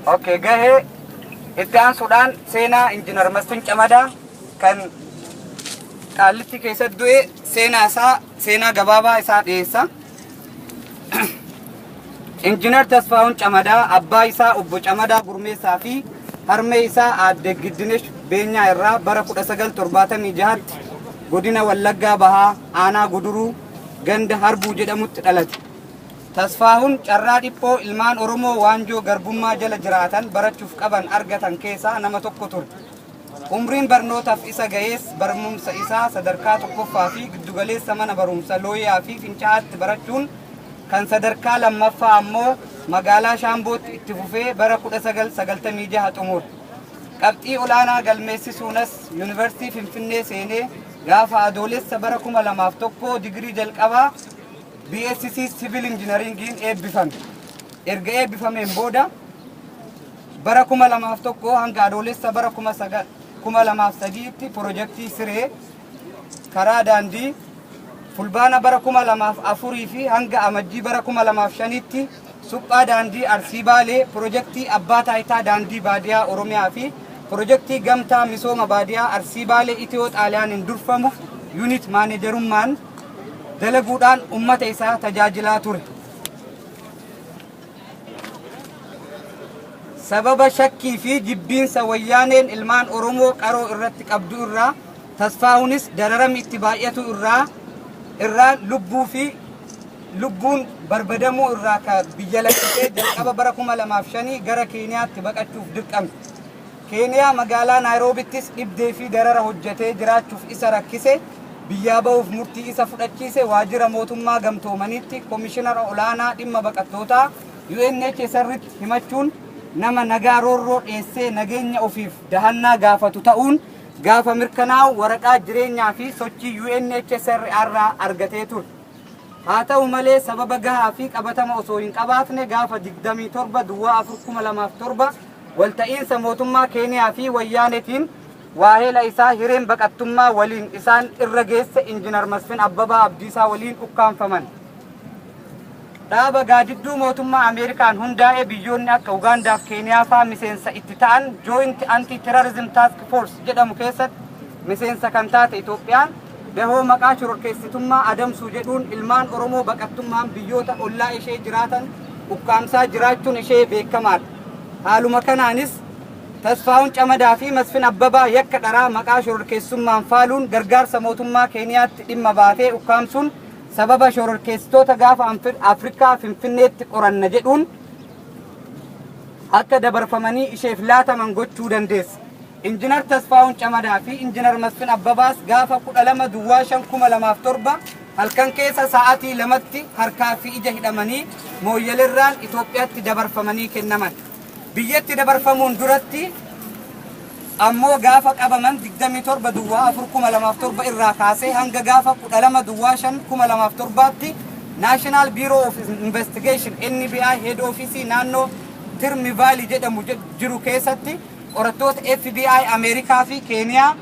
Okay, gahee itti aansuudhaan seenaa Injiinar Masfin Camadaa kan Qaallitti keessatti du'e, seenaa isaa, seenaa gabaabaa isaa dhiyeessa. Injiinar Tasfaa'uun Camadaa abbaa isaa Obbo Camadaa Gurmeessaa fi harmee isaa Aadde Giddinesh Beenyaa irraa bara 1976tti godina Wallaggaa Bahaa, Aanaa Guduruu, ganda Harbuu jedhamutti dhalate. Tasfaa'uun carraa dhiphoo ilmaan Oromoo waanjoo garbummaa jala jiraatan barachuuf qaban argatan keessaa nama tokko ture. Umriin barnootaaf isa ga'ees barumsa isaa sadarkaa tokkoffaa fi giddugaleessa mana barumsa Looyaa fi Fincaa'aatti barachuun, kan sadarkaa lammaffaa ammoo magaalaa Shaambootti itti fufee bara 1996 xumure. Qabxii olaanaa galmeessisuunas Yuunivarsiitii Finfinnee seenee gaafa Adoolessa bara 2001 digirii jalqabaa BSc Civil Engineeringiin eebbifame. Erga eebbifameen booda bara 2001 hanga Adoolessa bara 2003tti pirojektii siree karaa daandii, Fulbaana bara 2004 fi hanga Amajjii bara 2005tti suphaa daandii Arsii Baalee, pirojektii Abbaa Taayitaa Daandii Baadiyaa Oromiyaa fi pirojektii Gamtaa Misooma Baadiyaa Arsii Baalee Itiyoo Xaaliyaaniin durfamu unit managerummaan dalaguudhaan ummata isaa tajaajilaa ture. Sababa shakkii fi jibbiinsa Wayyaaneen ilmaan Oromoo qaroo irratti qabdu irraa Tasfaahunis dararami itti baay'atu irraa lubbuu fi lubbuun barbadamuu irraa ka biyya lakkisee jalqaba bara 2005 gara Keeniyaatti baqachuuf dirqame. Keeniyaa magaalaa Naayroobittis dhibdee fi darara hojjetee jiraachuuf isa rakkise, biyyaa ba'uuf murtii isa fudhachiise waajjira Mootummaa Gamtoomaniitti Komishinara Olaanaa Dhimma Baqattootaa UNHCR'tti himachuun, nama nagaa roorroo dheessee nageenya ofiif dahannaa gaafatu ta'uun gaafa mirkanaa'u waraqaa jireenyaa fi sochii UNHCR irraa argatee ture. Haa ta'u malee, sababa gahaa fi qabatama osoo hin qabaatne gaafa 27 duwwaa 4 2007 walta'iinsa mootummaa Keeniyaa fi Wayyaanetiin waahela isaa hireen baqattummaa waliin isaan irra geesse Injiinar Masfin Abbabaa Abdiisaa waliin ukkaanfaman. Dhaaba gaadidduu mootummaa Ameerikaan hundaa'e, biyyoonni akka Ugaandaa fi Keeniyaa faa miseensa itti ta'an, Joint Anti-Terrorism Task Force jedhamu keessatti miseensa kan taate Itoophiyaan dahoo maqaa shororkeessitummaa adamsuu jedhuun ilmaan Oromoo baqattummaan biyyoota ollaa ishee jiraatan ukkaamsaa jiraachuun ishee beekamaadha. Haaluma kanaanis Tasfaa'uun Camadaa fi Masfin Abbabaa yakka dharaa maqaa shororkeessummaan faaluun gargaarsa mootummaa Keeniyaatti dhimma baatee ukkaamsuun, sababa shororkeessitoota Gaafa Afrikaa Finfinneetti qoranna jedhuun akka dabarfamanii isheef laataman gochuu dandeesse. Injinar Tasfaa'uun Camadaa fi Injinar Masfin Abbabaas gaafa 12 duwwaa 5 2007 halkan keessa sa'aatii 2tti harkaa fi ija hidhamanii Mooyyalerraan Itoophiyaatti dabarfamanii kennaman. Biyyatti dabarfamuun duratti ammoo gaafa qabaman 27 duwwaa 4 2007 irraa kaasee hanga gaafa 12 duwwaa 5 2007tti National Bureau of Investigation, NBI, Head Office naannoo Tirmi Valley jedhamu jiru keessatti qorattoota FBI Ameerikaa fi Keeniyaa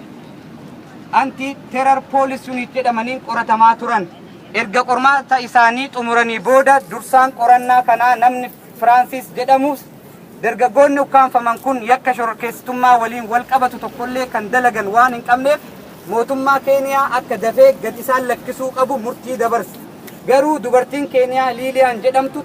Anti Terror Police Unit jedhamaniin qoratamaa turan. Erga qormaata isaanii xumuranii booda dursaan qorannaa kanaa namni Firaansis jedhamus dargaggoonni ukkaanfaman kun yakka shororkeessitummaa waliin wal qabatu tokkollee kan dalagan waan hin qabneef mootummaa Keeniyaa akka dafee gad isaan lakkisuu qabu murtii dabarse. Garuu dubartiin Keeniyaa Liiliyaan jedhamtu